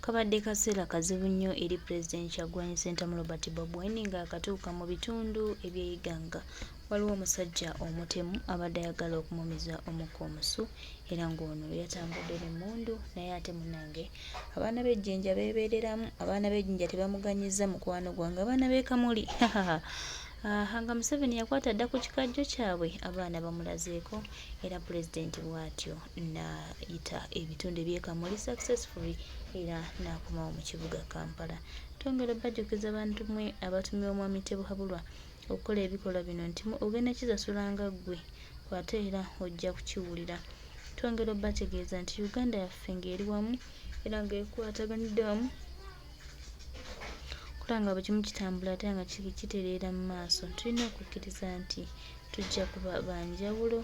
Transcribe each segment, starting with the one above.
Kabadde kaseera kazibu nnyo eri Pulezidenti Kyagulanyi Ssentamu Robert Bobi Wine ng'akatuuka mu bitundu eby'e Iganga. Waliwo omusajja omutemu abadde ayagala okumumiza omukka omusu era ng'ono yatambudde n'emmundu naye ate munnange abaana b'e Jinja beebeereramu, abaana b'e Jinja tebamuganyizza mukwano gwange, abaana b'e Kamuli hahaha aha nga Museveni yakwata dda ku kikajjo kyabwe abaana bamulazeeko era Pulezidenti bw'atyo n'ayita ebitundu eby'e Kamuli successfully era n'akomawo mu kibuga Kampala. Twongera obbajjukiza bantu mwe abatumibwa Mwami Tebuhabulwa okukola ebikolwa bino nti ogenda kisasula nga ggwe ate era ojja kukiwulira. Twongera obbategeeza nti Uganda yaffe ng'eri wamu era ng'ekwataganidde wamu okulaba nga buli kimu kitambula ate nga kitereera mu maaso. Tulina okukkiriza nti tujja kuba ba njawulo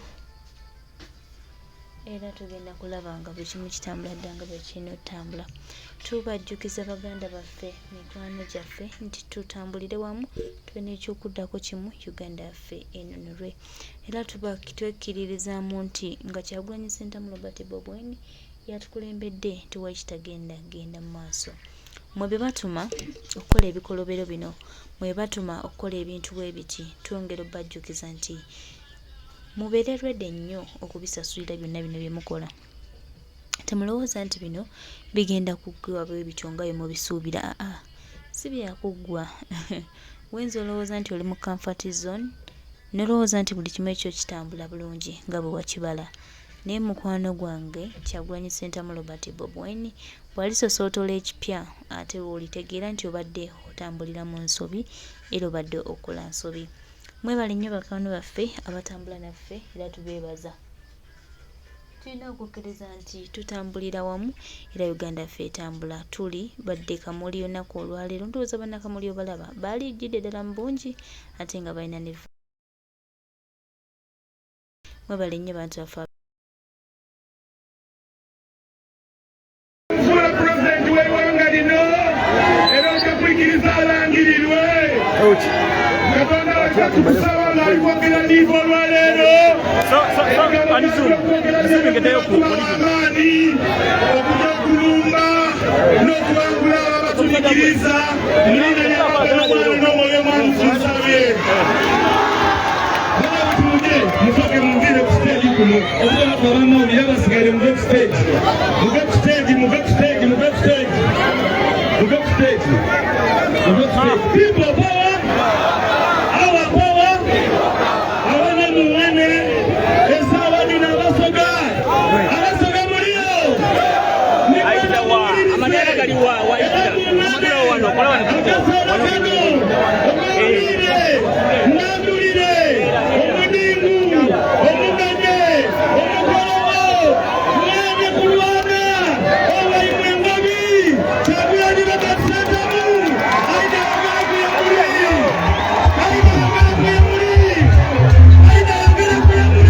era tugenda kulaba nga buli kimu kitambula dda nga bwe kirina otambula. Tubajjukiza baganda baffe, mikwano gyaffe nti tutambulire wamu tube n'ekyokuddako kimu Uganda yaffe enunulwe. Era tuba twekkiririzaamu nti nga Kyagulanyi Ssentamu Robert Bobi Wine yatukulembedde tewali kitagenda genda mu maaso. Mwe be batuma okukola ebikolobero bino, mwe batuma okukola ebintu bwe biti, twongera obbajjukiza nti mubeere ready nnyo okubisasulira byonna bino bye mukola. Temulowooza nti bino bigenda kuggwa bwe bityo nga bwe mubisuubira, aa si byakuggwa. Oyinza olowooza nti oli mu comfort zone n'olowooza nti buli kimu ekyo kitambula bulungi nga bwe wakibala. Naye mukwano gwange Kyagulanyi Ssentamu Robert Bobi Wine bw'alisosootola ekipya ate lw'olitegeera nti obadde otambulira mu nsobi era obadde okola nsobi. Mwebale nnyo bakwano baffe abatambula naffe era tubeebaza. Tulina okukkiriza nti tutambulira wamu era Uganda yaffe etambula. Tuli badde Kamuli olunaku olwaleero ndowooza bannakamuli obalaba baali jjidde ddala mu bungi ate nga balina ne mwebale nnyo bantu baffe. Okufuula pulezidenti w'eggwanga lino era ojja kuyigiriza alangirirwe. Katonda wajja tukusaba ng'ali kwogera liivu olwaleero amaanyi okujja okulumba n'okuwangula abo abatunyigiriza mu linnya lya Baba n'Omwana n'Omwoyo Omwamufu nsabye. Musoke munviire ku siteegi kuno okuba abamawulire abasigaire muve ku siteegi, muve ku siteegi, muve ku siteegi, muve ku siteegi, muve ku siteegi, muve ku siteegi. People power, our power, abana muwane esaawa dino abasoga, abasoga muliyo akaseera kano omawulire nandulire omudingu omuganye omukolowo mwene kulwana owaimwe engabi Kyagulanyi Robert Ssentamu aina ayogera kuyamuli aina ayogera kuyamuli aina ayogera kuyamuli.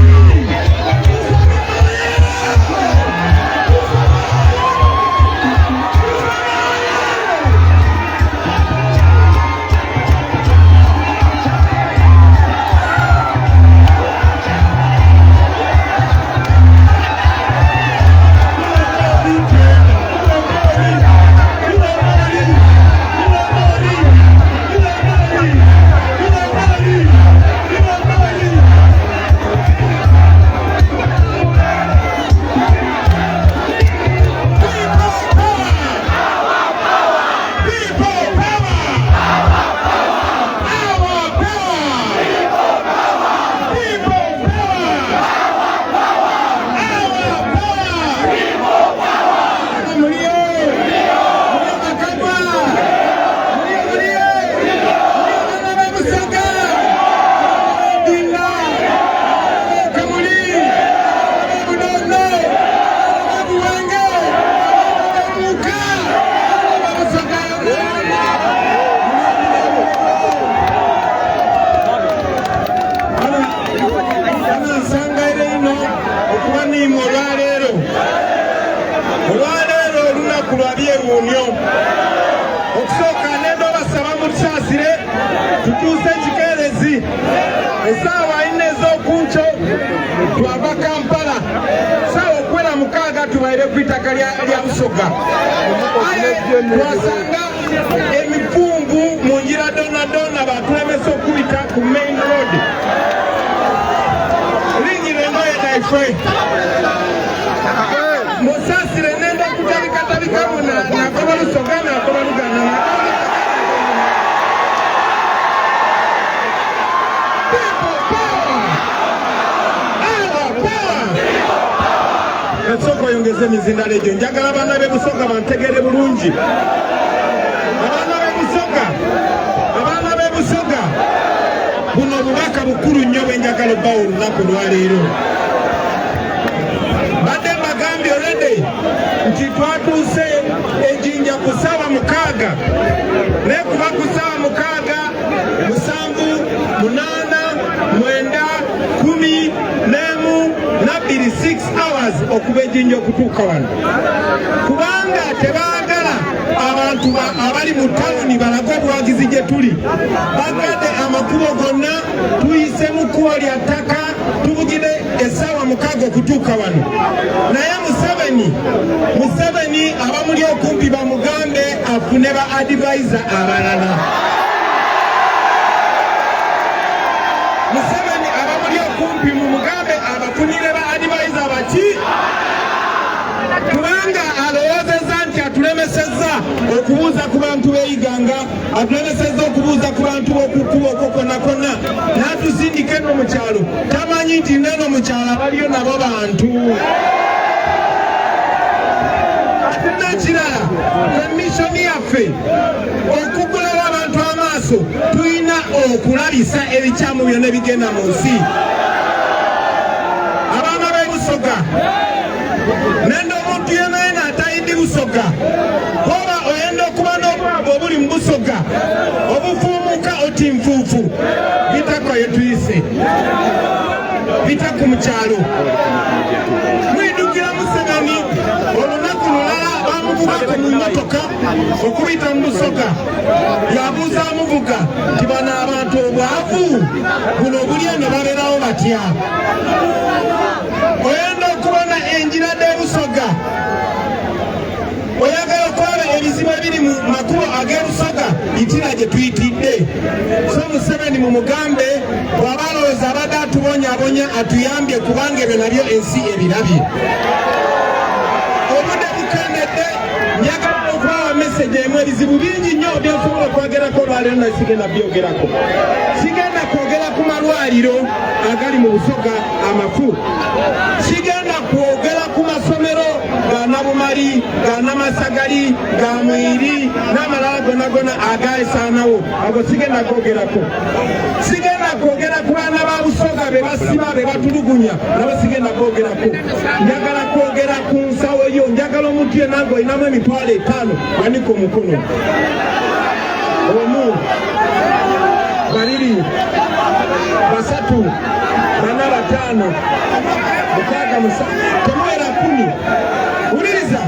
Nsangaire ino okuba niimwe olwaleero. Olwaleero olunaku lwa byewuunyo. Okusooka nenda obasaba mutusaasire tutuuse ekikeerezi esaawa ina ez'okunkyo twava Kampala saawa okwera mukaaga. nga tubaire ku itaka lya Busoga. Aye twasanga emipungu mu ngira dona batulemesa okuyita ku main road. Lingira engoye dhaife. Musasire nenda okutabikatabikamu nakoba Lusoga nakoba Luganda. People power! Our power! Kasooka oyongeze emizindalo egyo. Njagala abaana b'e Busoga bantegere bulungi. Abaana b'e Busoga, abaana b'e Busoga, buno obubaka bukulu nnyo bwe njagala obbawo olunaku lwaleero. Badde mbagambye already nti twatuuse ejinja ku ssaawa 6, naye kuba ku ssaawa 6, 7, 8, 9, 11 na 2, 6 hours okuva ejinja okutuuka wano, kubanga tebaagala abantu abali mu tawuni balage obuwagizi gye tuli. Bagadde amakubo gonna, tuyise mu kkubo lya ttaka, tuvugire essaawa 6 okutuuka wano. Naye Museveni abamuli okumpi bamugambe afune ba advisor abalala. Museveni abamuli okumpi mumugambe abafunire ba advisor baki, kubanga alowoozezza nti atulemesezza okubuuza ku bantu b'eiganga, atulemesezza okubuuza ku bantu b'okukuba okwo konna konna, n'atusindika eno mu kyalo. Tamanyi nti neno mu kyalo abaliyo nabo bantu. Ate n'ekirala, mission yaffe okugulawo abantu amaaso, tulina okulabisa ebikyamu byonna ebigenda mu nsi. Abaana b'e Busoga, nenda omuntu yenna yena atayindi Busoga, oba oyenda okuba n'obwavu obuli mu Busoga obufuumuka oti nfuufu, bitako yetuyise bitaku mu kyalo. Mwidukira Museveni olunaku lulala bamuvugako mu mmotoka okubita mu Busoga, yabuuza amuvuga nti bano abantu obwavu buno obuli eno babeerawo batya? Oyenda okubona enjira dh'Ebusoga, oyagala okulaba ebizibu ebiri mu makubo ag'Ebusoga, itira gye tuyitidde. So Museveni mumugambe bw'aba alowooza abadde atubonyabonya atuyambye, kubanga ebyo nabyo ensi ebirabye. Obudde bukendedde, njagala okubawa message emu. Ebizibu bingi nnyo byensobola okwogerako olwaleero, naye sigenda byogerako. Sigenda kwogera ku malwaliro agali mu Busoga amafu, sigenda kwogera ku masomero ga Nabumali, ga Namasagali, ga Mwiri n'amalala gonna gonna agaesaanawo, ago sigenda kwogerako. Sigenda kwogera ku baana ba Busoga be basiba, be batulugunya, nabo sigenda kwogerako. Njagala kwogera ku nsawo yo. Njagala omuntu yenna ng'olinamu 50,000 wanika omukono. 1, 2, 3, 4, 5, 6, 7, temuwera 10. Wuliriza,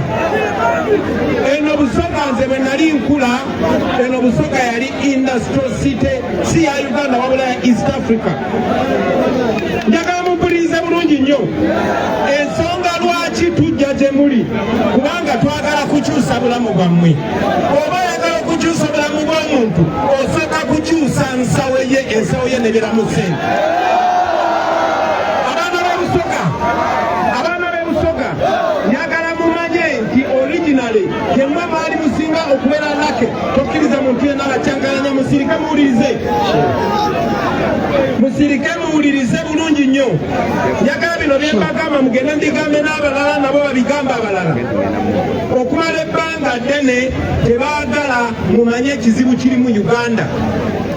eno Busoga nze bwe nali nkula, eno Busoga yali industrial city, si ya Uganda wabula ya East Africa. Njagala mumpulirize bulungi nnyo ensonga lwaki tujja gye muli, kubanga twagala kukyusa bulamu bwammwe. Oba oyagala okukyusa obulamu bw'omuntu, osooka kukyusa nsawo ye, ensawo ye nebeeramu ssente. Abaana b'e Busoga, abaana b'e Busoga, njagala mumanye nti originally gyemmwe mwali musinga okubeera lucky. Tokkiriza muntu yenna abakyankalanya. Musirike muwulirize, musirike muwulirize bulungi nnyo. Njagala bino bye mbagamba mugende mbigambe n'abalala, nabo babigamba abalala. Okumala ebbanga ddene tebaagala mumanye ekizibu kiri mu Uganda.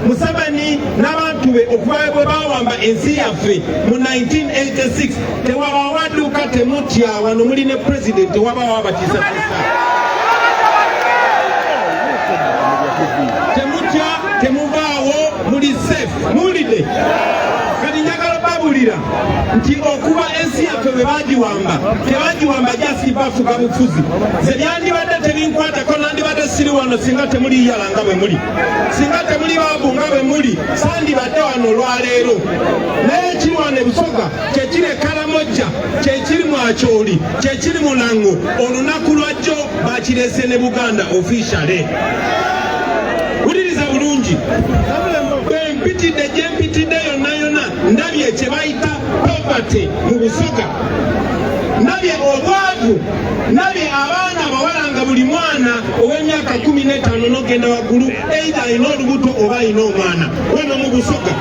Museveni n'abantu be okuva bwe bawamba ensi yaffe mu 1986, tewabawo adduuka. Temutya, wano muli ne president, tewabawo abatiisatiisa. Temutya, temuvaawo, muli safe. Muwulidde? Kati njagala babulira nti okuba ensi yaffe bwe bagiwamba, tebagiwamba just bafuga bufuzi. Ze byandibadde tebinkwatako, nandibadde Siri wano singa temuli yala nga bwe muli, singa temuli baavu nga bwe muli, sandibadde wano olwaleero. Naye ekiri wano ebusoga kyekiri e Karamojja, kyekiri mu Acholi, kyekiri mu Lango. Olunaku lwajjo bakireese ne Buganda officially. Wuliriza bulungi, bwe mpitidde gye mpitidde yonna yonna, ndabye kye bayita poverty mu Busoga, ndabye obwavu, ndabye abaana abawala nga buli mwana ow'emyaka 15 n'ogenda waggulu either alina olubuto oba alina omwana. Wano mu Busoga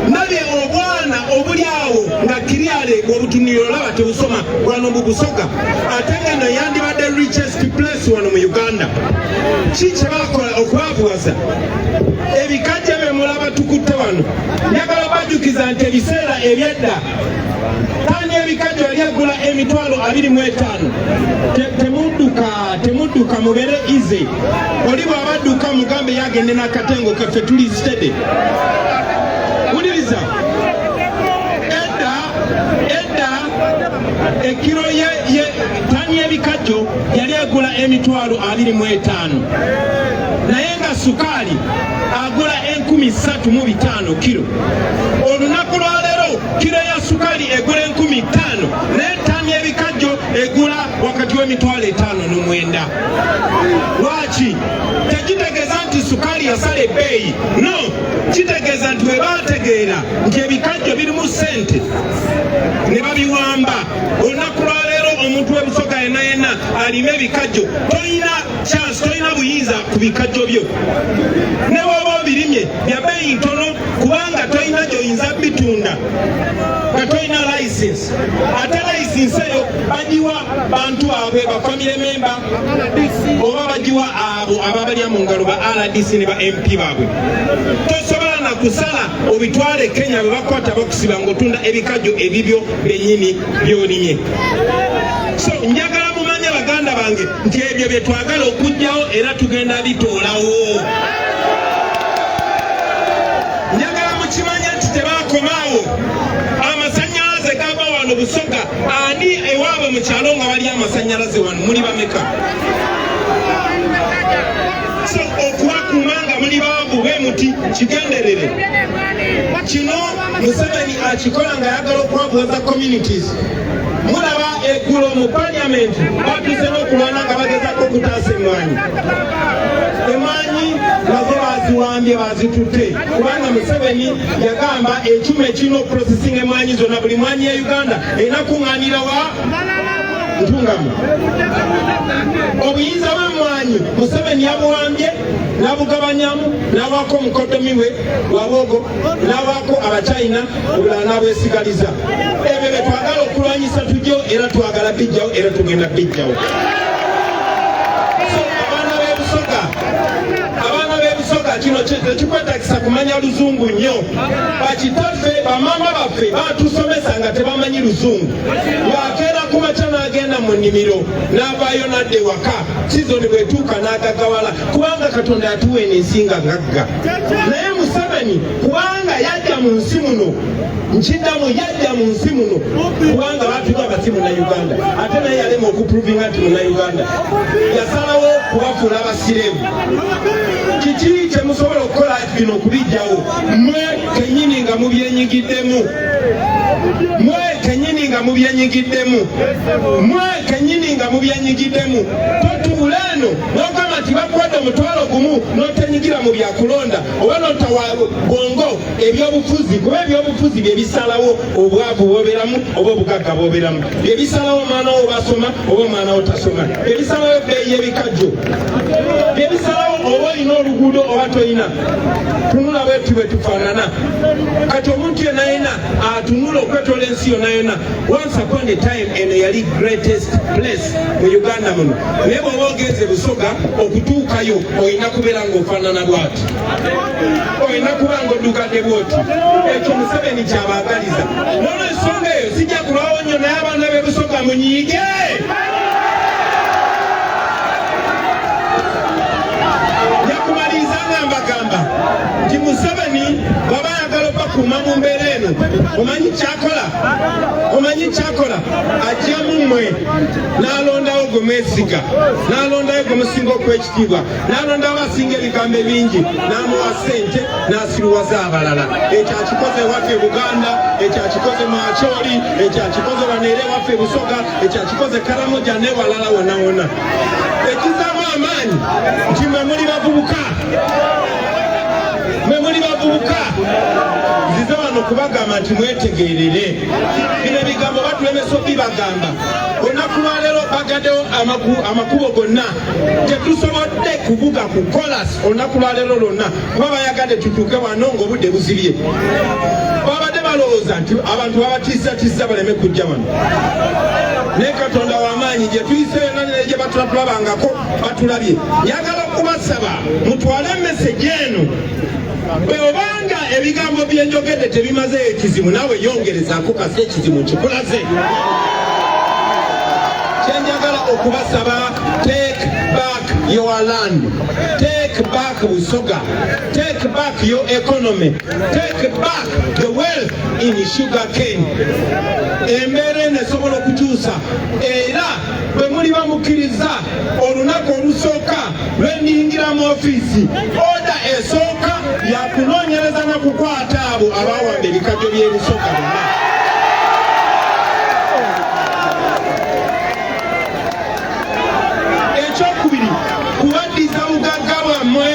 ndabye obwana obuli awo nga kiryale ng'obutunuliro olaba tebusoma. Wano mu Busoga, ate ngeno yandibadde richest place wano mu Uganda. Ki kye bakola okwavuwaza? Ebikajjo bye mulaba tukutte wano, njagala bajjukiza nti ebiseera ebyedda tani ebikajjo yali agula 25,000. Temudduka, temudduka, mubere easy. Oli bw'aba adduka mugambe yagende n'akatengo kaffe, tuli steady. Wuliriza, edda edda ekiro ye tani y'ebikajjo yali agula 25,000, naye nga sukaali agula 3500 kiro. Olunaku lwaleero kiro ya sukaali egula 5000, naye tani y'ebikajjo egula wakati w'5,900. Lwaki? Tekitegeeza nti sukaali yasala ebbeeyi, no. Kitegeeza nti bwe baategeera nti ebikajjo birimu ssente ne babiwamba. Olunaku lwaleero omuntu w'ebusoga yenna yenna alima ebikajjo tolina chance, tolina buyinza ku bikajjo byo. Ne bw'oba obirimye bya bbeeyi ntono, kubanga tolina gy'oyinza bitunda nga tolina license. Ate license eyo bagiwa bantu baabwe, ba family member, oba bagiwa abo ababalya mu ngalo, ba RDC ne ba MP baabwe. Tosobola na kusala obitwale Kenya, bwe bakwata bakusiba ng'otunda ebikajjo ebibyo bennyini by'olimye. So njagala mumanye, baganda bange, nti ebyo bye twagala okuggyawo era tugenda bitoolawo. Njagala mukimanye nti tebakomaawo. Amasanyalaze gava wano Busoga. Ani ewaabwe mu kyalo nga bali amasanyalaze wano? Muli bameka? So okubakuuma nga muli baavu bwe muti kigenderere. Kino Museveni akikola ng'ayagala okwavuwaza communities. Mulaba eggulo mu parliament batuuse n'okulwana nga bagezaako okutaasa emmwanyi. Emmwanyi nazo baziwambye, bazitutte, kubanga Museveni yagamba ekyuma ekirina okuprocessinga emmwanyi zonna, buli mwanyi ya Uganda erina kuŋŋaanira wa Ntungamu. Obuyinza bw'emmwanyi Museveni yabuwambye n'abugabanyamu, n'awaako omukodomi we Wawogo, n'awaako Abachina, obulala n'abwesigaliza. Ebyo bye twagala okulwanyisa tujjewo, era twagala bijjawo, era tugenda bijjawo. So abaana b'ebusoga, abaana b'ebusoga, kino tekikwetagisa kumanya luzungu nnyo. Bakitaffe, bamaama baffe batusomesa nga tebamanyi luzungu. Bwakeera ku makya n'agenda mu nnimiro n'avaayo n'adda ewaka, sizoni bwetuuka n'agagawala, kubanga Katonda yatuwa eno ensi nga ngagga. Naye Museveni, kubanga yajja mu nsi muno, nkiddamu, yajja mu nsi muno kubanga batugamba si Munnayuganda, ate naye yalema okuprovinga nti Munnayuganda, yasalawo kubafuula abasirevu. Kiki kyemusobola okukola bino okubijjawo? Mmwe kennyini nga mubyenyigiddemu, mwe kennyini nga mubyenyigiddemu, mwe kennyini nga mubyenyigiddemu. Totuula eno n'ogamba nti bakuwadde 10,000 n'otenyigira mu byakulonda oba n'otawa bwongo ebyobufuzi, kuba ebyobufuzi bye bisalawo obwavu bw'obeeramu oba obugagga bw'obeeramu, bye bisalawo omwana wo basoma oba omwana wo tasoma, bye bisalawo ebbeeyi y'ebikajjo, bye bisalawo oba olina oluguudo oba tolina. Tunula bwetu bwe tufaanana kati. Omuntu yenna yenna atunula okwetola ensi yonna yonna, once upon a time eno yali greatest place mu Uganda muno, naye bw'oba ogenze Busoga, okutuukayo olina kubeera ng'ofaanana bwati, olina kuba ng'oddugadde bwoti. Ekyo Museveni kyabaagaliza. Nolwensonga eyo sijja kulwawo nnyo, naye abaana b'e Busoga munyiige. Njakumaliriza nga mbagamba nti Museveni bw'aba ayagala obakuuma mu mbeera eno Omanyi kyakola? Omanyi kyakola? Ajjamu mmwe n'alondawo gwe mwesiga, n'alondawo gwe musinga okuwa ekitiibwa, n'alondawo asinga ebigambo ebingi, n'amuwa ssente, n'asiruwaza abalala. Ekyo akikoze ewaffe e Buganda, ekyo akikoze mu Acholi, ekyo akikoze wano era ewaffe e Busoga, ekyo akikoze Karamoja n'ewalala wonna wonna. Ekizaamu amaanyi nti mwe muli bavubuka, mwe muli bavubuka. Nzize wano kubagamba nti mwetegeerere bino ebigambo batulemesa obibagamba. Olunaku lwaleero bagaddewo amakubo gonna, tetusobodde kuvuga ku kolas olunaku lwaleero lwonna kuba bayagadde tutuuke wano ng'obudde buzibye. Babadde balowooza nti abantu babatiisatiisa baleme kujja wano, naye Katonda w'amaanyi, gye tuyise yonna ne gye batulatulabangako batulabye. Njagala okubasaba mutwale meseji eno. Bwe obanga ebigambo byenjogedde tebimazeeyo ekizibu, naawe yongerezaako kasi ekizibu nkikulaze. Kyenjagala okubasaba, take back your land, take back Busoga, take back your economy, take back the wealth in sugar cane. Embeera eno esobola okukyusa, era bwe muli bamukkiriza, olunaku olusooka lwe nnyingira mu ofiisi, order esooka yakunoonyereza na kukwata abo abawamba ebikajjo by'e Busoga bonna. Ekyokubiri, kubaddiza bugagga bwammwe.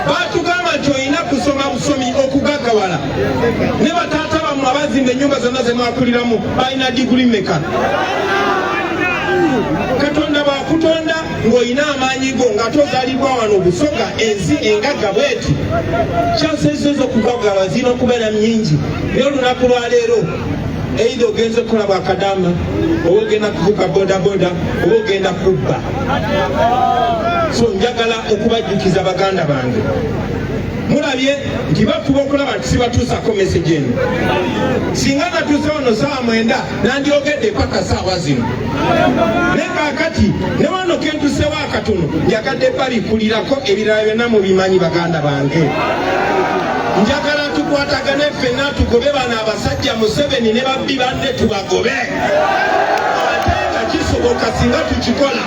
Batugamba nti olina kusoma busomi okugaggawala, ne bataata bammwe abazimba ennyumba zonna ze mwakuliramu balina diguli mmeka? Katonda bw'akutonda ng'olina amaanyi go nga tozaalibwa wano Busoga, ensi engagga bweti, chances zo z'okugaggawala zirina okubeera nnyingi. Naye olunaku lwaleero either ogenze kukola bwakadama, oba ogenda kuvuga bodaboda, oba ogenda kubba. So njagala okubajjukiza baganda bange, mulabye nti bafuba okulaba nti sibatuusako message eno. Singa natuuse wano saawa 9, nandyogedde paka saawa zino, naye kaakati ne wano kentusewo akatono njagadde babikulirako. Ebirala byonna mubimanyi baganda bange. Njagala tukwatagane ffenna tugobe bano abasajja Museveni ne babbi banne, tubagobe, ate nga kisoboka singa tukikola.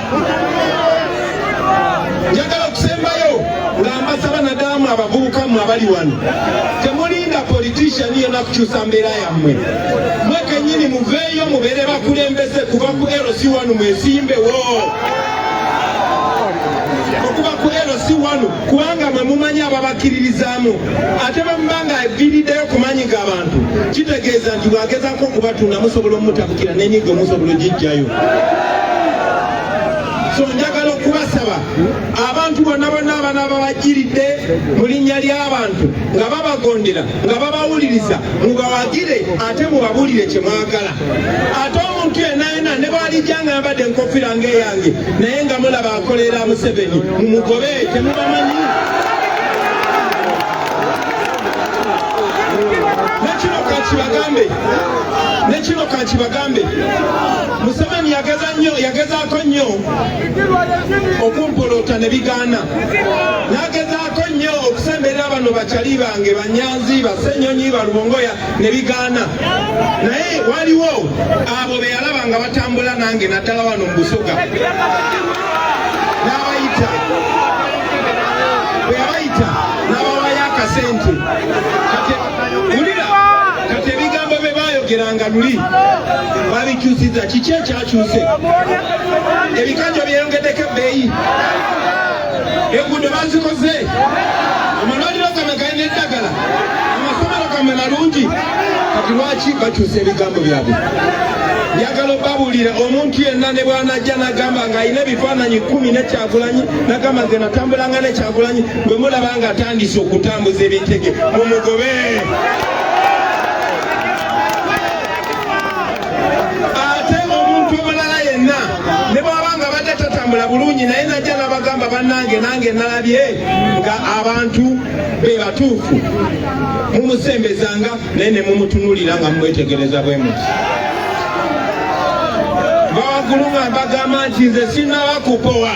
Njagala okusembayo nga mbasaba naddala abavubuka mmwe abali wano, temulinda politician yonna kukyusa mbeera yammwe. Mwe kennyini muveeyo mubeere bakulembeze. Kuva ku LC1 mwesimbewo, okuva ku LC1, kubanga mwe mumanyi ababakkiririzaamu. Ate bwe muba nga aviiriddeyo ku maanyi g'abantu, kitegeeza nti bw'agezaako okubatunda musobola omutabukira n'enyigo musobola ogijjayo. So njagala okubasaba abantu bonna bonna abanaaba bajjiridde mu linnya ly'abantu nga babagondera nga babawuliriza, mubawagire ate mubabuulire kye mwagala. Ate omuntu yenna yenna ne bw'alijja nga yambadde enkofiira ng'eyange naye nga mulaba akolera Museveni, mumugobe, temubamanyi. Nekino kakibagambe, nekino kakibagambe, Museveni yageza nnyo, yagezaako nnyo okumpoloota ne bigaana, n'agezaako nnyo okusemberera bano bakyali bange, Banyanzi, Basenyonyi, Balubongoya, ne bigaana. Naye waliwo abo be yalaba nga batambula nange naddala wano mu Busoga, n'abayita. Bwe yabayita n'abawayo akasente. Kati wulira, kati ebigambo bye baayogeranga luli babikyusiza. Kiki ekyakyuse? Ebikajjo byeyongeddeko ebbeeyi, enguudo bazikoze, amalwaliro gammwe galina eddagala, amasomero gammwe malungi. Kati lwaki bakyusa ebigambo byabwe? Njagala obabuulira, omuntu yenna ne bw'anajja n'agamba ng'alina ebifaananyi 10 ne Kyagulanyi, n'agamba nze natambulanga ne Kyagulanyi, bwe mulaba ng'atandise okutambuza ebintege, mumugobe. Ate omuntu omulala yenna ne bw'aba nga badde tatambula bulungi naye najja n'abagamba, bannange nange nalabye nga abantu be batuufu, mumusembezanga naye ne mumutunuulira nga mumwetegereza bwe muti. Bawaggulu nga mbagamba nti nze sinaba kupowa,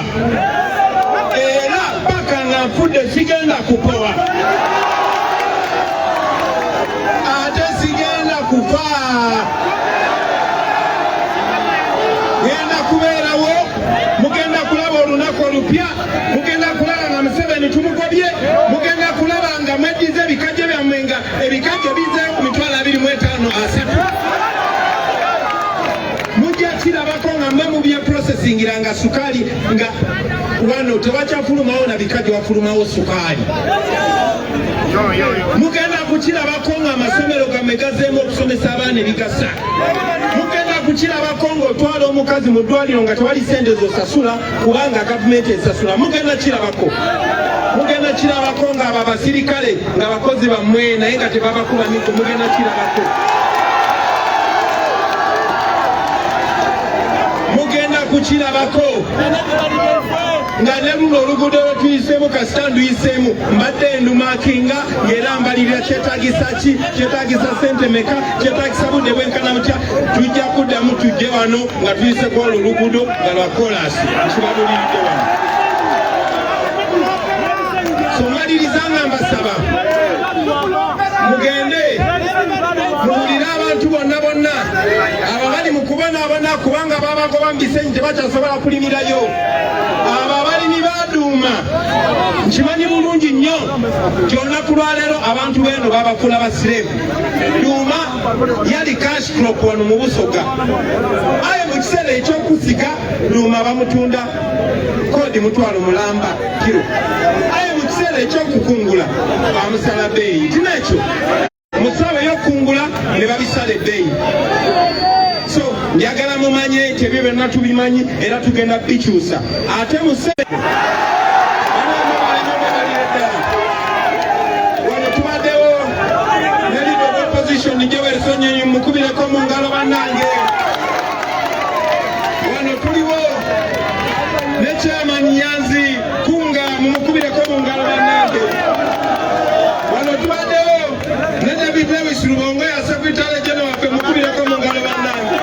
era paka nga nfudde sigenda kupowa. kufa, ngenda kubeerawo. Mugenda kulaba olunaku olupya, mugenda kulaba nga Museveni tumugobye, mugenda kulaba nga mweddiza ebikajjo byammwe, nga ebikajjo bizeeyo ku 25,000, 30. Mujja kirabako nga mwe mubye processingira nga sukaali, nga wano tewakyafulumawo na bikajjo, wafulumawo sukaali. Mugenda kukirabako nga amasomero gammwe gazeemu okusomesa abaana ebigasa. Mugenda kukirabako ng'otwala omukazi mu ddwaliro nga tewali sente zosasula, kubanga gavumenti esasula. Mugenda kirabako, mugenda kirabako nga abo abasirikale nga bakozi bammwe, naye nga tebabakuba miggo. Mugenda kirabako, mugenda kukirabako nga ne luno oluguudo lwe tuyiseemu, kasita nduyiseemu mbadde ndumakinga, ng'era mbalirira kyetagisa ki, kyetagisa sente meka, kyetagisa budde bwenkana butya. Tujja kuddamu tujje wano nga tuyise ku olwo oluguudo nga lwa koolaasi. Nkibabuliridde wano. So maliriza nga mbasaba mugende muwulire abantu bonna bonna abo bali mu kubonaabona, kubanga babagoba mu bisenyi, tebakyasobola kulimirayo. Abo abalimi baduuma, nkimanyi bulungi nnyo nti olunaku lwaleero abantu beeno babafuula basireevu. Duuma yali cash crop wano mu Busoga, aye mu kiseera ekyokusiga duuma bamutunda kodi 500,000 kiro, aye mu kiseera ekyokukungula bamusala bbeeyi. Tina ekyo mu ssaawa ey'okukungula ne babisala ebbeeyi. So njagala mumanye nti ebyo byonna tubimanyi era tugenda bikyusa. Ate Museveni, wano tubaddewo ne leader of opposition Joel Ssenyonyi, mukubireko mu ngalo bannange. Wano tuliwo ne chairman Nyanzi Kunga, mumukubireko mu ngalo bannange. Wano tubaddewo ne David Lewis Rubongoya, secretary general waffe, mukubireko mu ngalo bannange.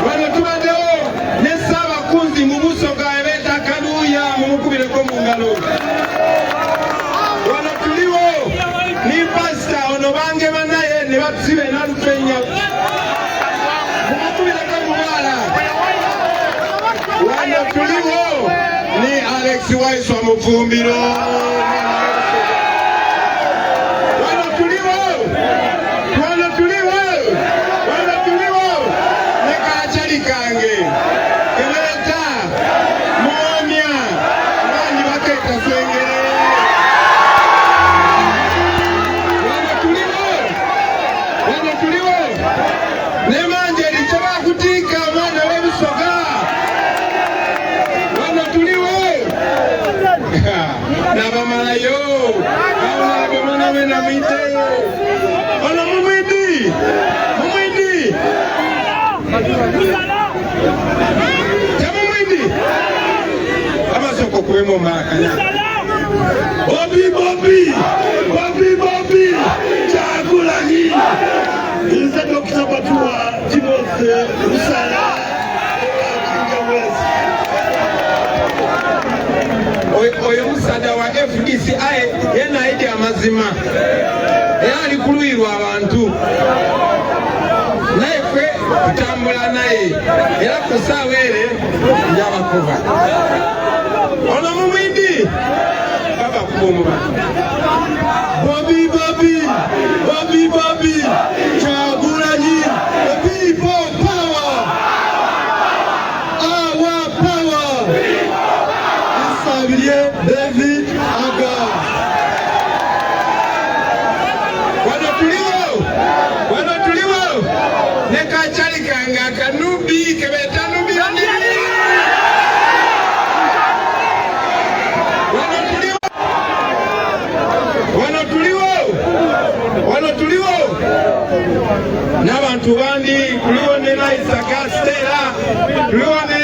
Wano tubaddewo ne Ssaabakunzi mu Busoga ebeeta Kaluuya, mumukubireko mu ngalo. Wano tuliwo ni pasita ono bangema naye ne batusiba enalufenya, mumukubireko mubaala. Wano tuliwo ni Alex Waiswa Mufumbiro. Wano tuliwo, wano tuliwo, wano tuliwo ne kakyali kange kebeeta Muwomya, abandi bakeeta Swengere. Wano tuliwo, wano tuliwo ne Manjeri kyebakutiika omwana w'Ebusoga. Wano tuliwo nabamalayo awo mwana we namwite ono mumwidi mumwidi temumwidi amasoko kubemu omalakanya. Bobi, Bobi, Bobi, Bobi, Kyagulanyi. Nze Dr. Batua Timothy Lusala owa West. Oyo musaadha wa FDC, aye yena aidi amazima era ali kulwirwa abantu, naye ffe tutambula naye era ku ssaawa ere njabakuba. Ono mumwidi babakuba omubaka. Bobi, Bobi, Bobi, Bobi, Kyagulanyi, the people power, our power. Isabirye David Aga. Wano tuliwo, wano tuliwo ne kakyali kange akanubi kebeeta Nubian Li. Wano tuliwo, wano tuliwo, wano tuliwo n'abantu bandi. Tuliwo ne Naisaka Stella, tuliwo ne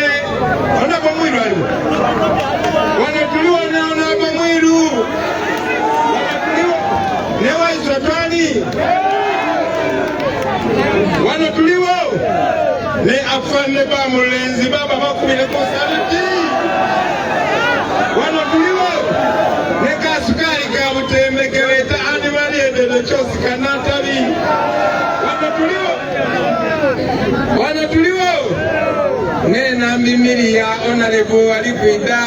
Honorable Mwiru aliwo. Wano tuliwo ne Honorable Mwiru. Wano tuliwo ne Waiswa Twani. Wano tuliwo ne afande Bamulenzi, baba bakubireko saluti. Wano tuliwo ne kasukaali ka Butembe kebeeta Animaliedede Kyosi Kanatabi. Wano Mwena Mimilia Honorable alikwida.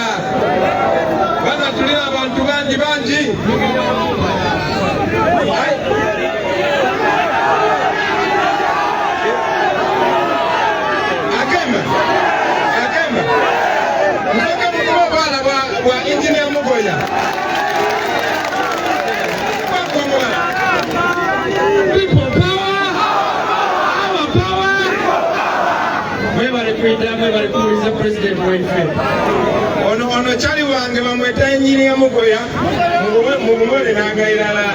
Bana tulina abantu bangi bangi. Agema. Agema. Ndoka mukubwa bwana bwa engineer Mugoya. People power! Our power! Mwebale kwida, mwebale kuwuliza president waife. Ono kyali wange bamweta engineer Mugoya mubumole n'agairala.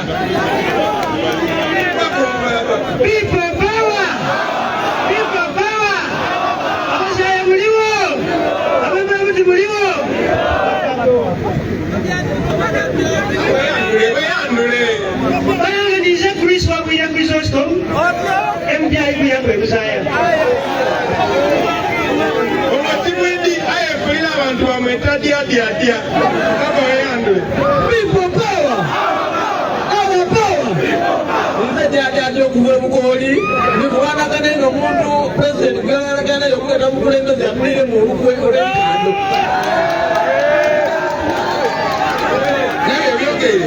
People power! People power! Abasaya muliwo! Abamabuti muliwo! Weyandule. Bayanganiza Chris Wabwira Chrysostom, MPI kuyamba ebusaya. Ono timwindi ayekulira abantu bamweta dya dya dya. Kaba weyandule. People power! Our power! Omusajja ate atya okuva ebukooli ndikulwanagana n'omuntu pulezidenti gweyalagana okuleeta omukulembeze akulire mu olukwe olw'enkando. Naye ebyogeire.